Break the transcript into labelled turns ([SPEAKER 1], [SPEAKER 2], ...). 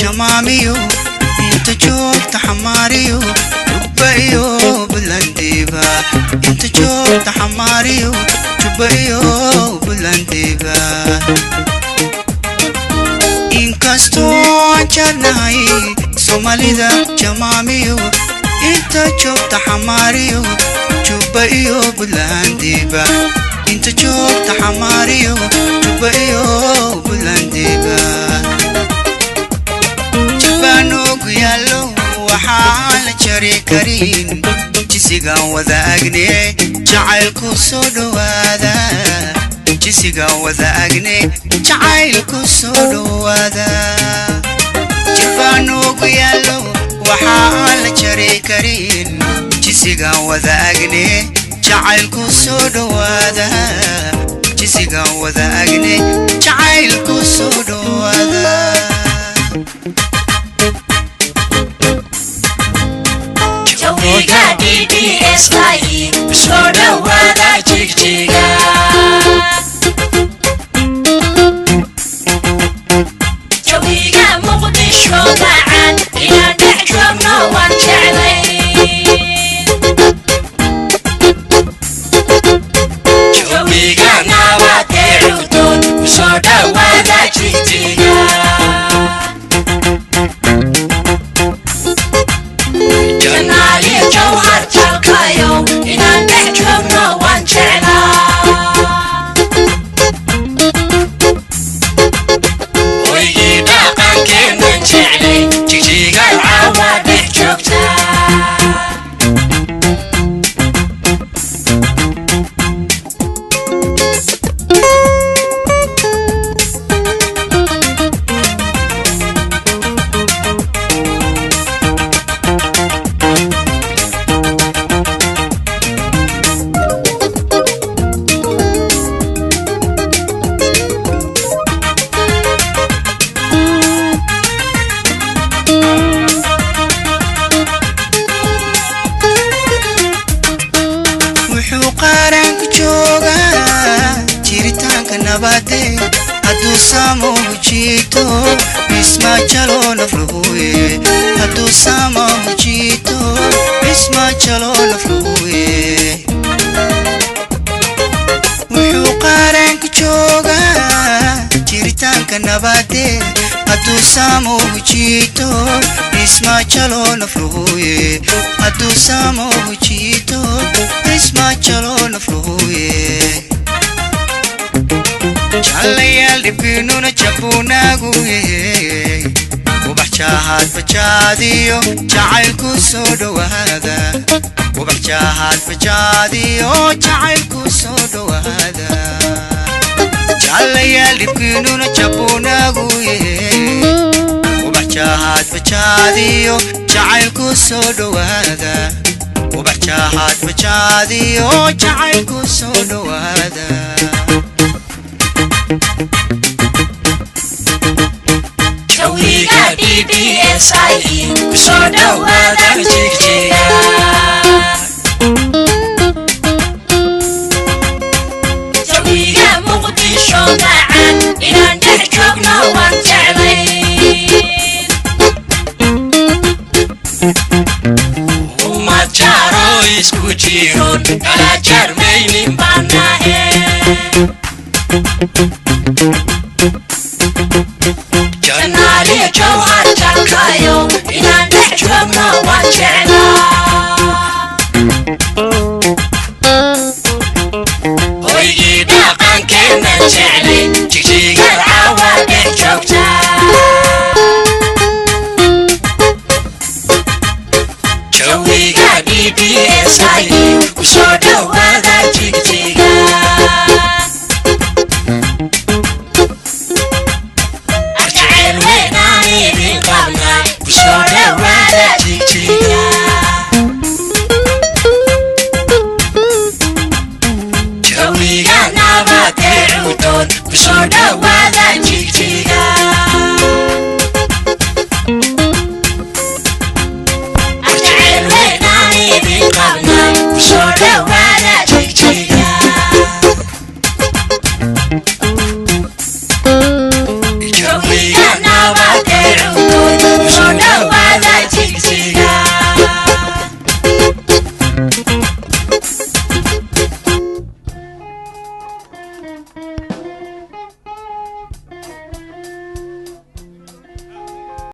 [SPEAKER 1] Jamaamiyo inta joogta Xamaariyo Jubba iyo Bulandiba, inta joogta Xamaariyo Jubba iyo Bulandiba. Inkastoo aan jarnahay Soomaalida Jamaamiyo inta joogta Xamaariyo Jubba iyo Bulandiba, inta joogta Xamaariyo Jubba iyo Bulandiba. Jibbaanoogu yaallo waxaan la jari karin, jisigaan wadaagne jacaylku soo dhowaada, jisigaan wadaagne jacaylku soo dhowaada. Jibbaanoogu yaallo waxaan la jari karin, jisigaan wadaagne jacaylku soo dhowaada, jisigaan wadaagne jacaylku soo dhowaada.
[SPEAKER 2] Jawiga DDSIE kusoo dhawaada Jigjiga. Jawiga Muqdisho macaan inaan dhex joogno waan jeclay. Jawiga nabadee cudud kusoo dhawaada Jigjiga. Janaali Jawhar jalkayo inaan dhex joogno waan jeclaa. Hoygii dhaqankeennan jeclay Jigjiga caawa dhex joogtaa.
[SPEAKER 1] Wuxuu qaranku joogaa jiritaanka nabade, hadduu saamo hujiito isma jalo nafluhuye, hadduu saamo hujiito isma jalo nafluhuye. Wuxuu qaranku joogaa jiritaanka nabade, hadduu saamo hujiito isma jalo nafluhuye, hadduu saamo hujiito isma jalo nafluhuye. Jalayaal dhibkiinuna jabuunaagu yahe, ubax jaahaad bajaadiyo jacaylku soo dhowaada, ubax jaahaad bajaadiyo jacaylku soo dhowaada. Jalayaal dhibkiinuna jabuunaagu yahe, ubax jaahaad bajaadiyo jacaylku soo dhowaada, ubax jaahaad bajaadiyo jacaylku soo dhowaada.
[SPEAKER 2] Jawiga DDSIE kusoo dhawaada Jigjiga. Jawiga Muqdisho macaan inaan dhex joogno waan jeclay. Ummad jaaro isku jiroon kala jarmaynin baan nahe. Janaali Jawhar jalkayo inaan dhex joogno waan jeclaa. Hoygii dhaqankeennan jeclay Jigjiga caawa dhex joogtaa. Jawiga DDSIE kusoo dhawaada Jigjiga. Arjaceyl weynaan idin qabnaa kusoo dhawaada Jigjiga.